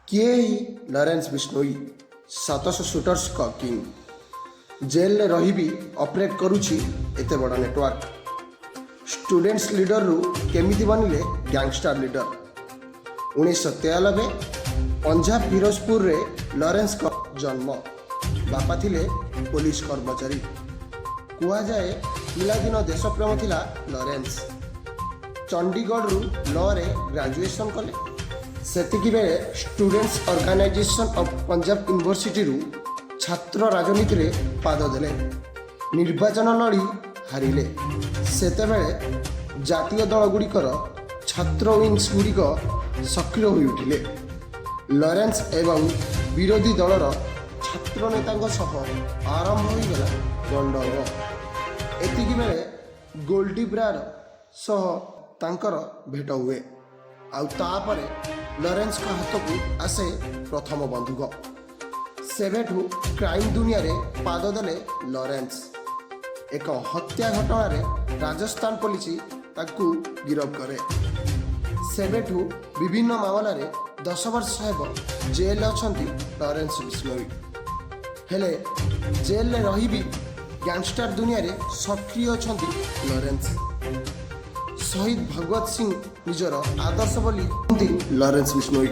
କିଏ ଏହି ଲରେନ୍ସ ବିଷ୍ଣୋଇ, 700 ସୁଟର୍ସଙ୍କ କିଙ୍ଗ? ଜେଲରେ ରହି ବି ଅପରେଟ୍ କରୁଛି ଏତେ ବଡ଼ ନେଟୱାର୍କ। ଷ୍ଟୁଡେଣ୍ଟସ୍ ଲିଡରରୁ କେମିତି ବନିଲେ ଗ୍ୟାଙ୍ଗଷ୍ଟାର ଲିଡର? 1993 ପଞ୍ଜାବ ଫିରୋଜପୁରରେ ଲରେନ୍ସଙ୍କ ଜନ୍ମ। ବାପା ଥିଲେ ପୋଲିସ କର୍ମଚାରୀ। କୁହାଯାଏ, ପିଲାଦିନ ଦେଶପ୍ରେମ ଥିଲା ଲରେନ୍ସ। ଚଣ୍ଡିଗଡ଼ରୁ ଲରେ ଗ୍ରାଜୁଏସନ୍ କଲେ। ସେତିକି ବେଳେ ଷ୍ଟୁଡେଣ୍ଟସ୍ ଅର୍ଗାନାଇଜେସନ୍ ଅଫ୍ ପଞ୍ଜାବ ୟୁନିଭର୍ସିଟିରୁ ଛାତ୍ର ରାଜନୀତିରେ ପାଦ ଦେଲେ। ନିର୍ବାଚନ ଲଢ଼ି ହାରିଲେ। ସେତେବେଳେ ଜାତୀୟ ଦଳଗୁଡ଼ିକର ଛାତ୍ର ୱିଙ୍ଗସ୍ ଗୁଡ଼ିକ ସକ୍ରିୟ ହୋଇଉଠିଲେ। ଲରେନ୍ସ ଏବଂ ବିରୋଧୀ ଦଳର ଛାତ୍ର ନେତାଙ୍କ ସହ ଆରମ୍ଭ ହୋଇଗଲା ଗଣ୍ଡଗୋଳ। ଏତିକି ବେଳେ ଗୋଲ୍ଡି ବ୍ରାର ସହ ତାଙ୍କର ଭେଟ ହୁଏ। ଆଉ ତାପରେ ଲରେନ୍ସଙ୍କ ହାତକୁ ଆସେ ପ୍ରଥମ ବନ୍ଧୁକ। ସେବେଠୁ କ୍ରାଇମ୍ ଦୁନିଆରେ ପାଦ ଦେଲେ ଲରେନ୍ସ। ଏକ ହତ୍ୟା ଘଟଣାରେ ରାଜସ୍ଥାନ ପୋଲିସ ତାଙ୍କୁ ଗିରଫ କରେ। ସେବେଠୁ ବିଭିନ୍ନ ମାମଲାରେ 10 ବର୍ଷ ହେବ ଜେଲରେ ଅଛନ୍ତି ଲରେନ୍ସ ବିଷ୍ଣୋଇ। ହେଲେ ଜେଲରେ ରହି ବି ଗ୍ୟାଙ୍ଗଷ୍ଟାର ଦୁନିଆରେ ସକ୍ରିୟ ଅଛନ୍ତି ଲରେନ୍ସ। ଶହୀଦ ଭଗବତ ସିଂ ନିଜର ଆଦର୍ଶ ବୋଲି କୁହନ୍ତି ଲରେନ୍ସ ବିଷ୍ଣୋଇ।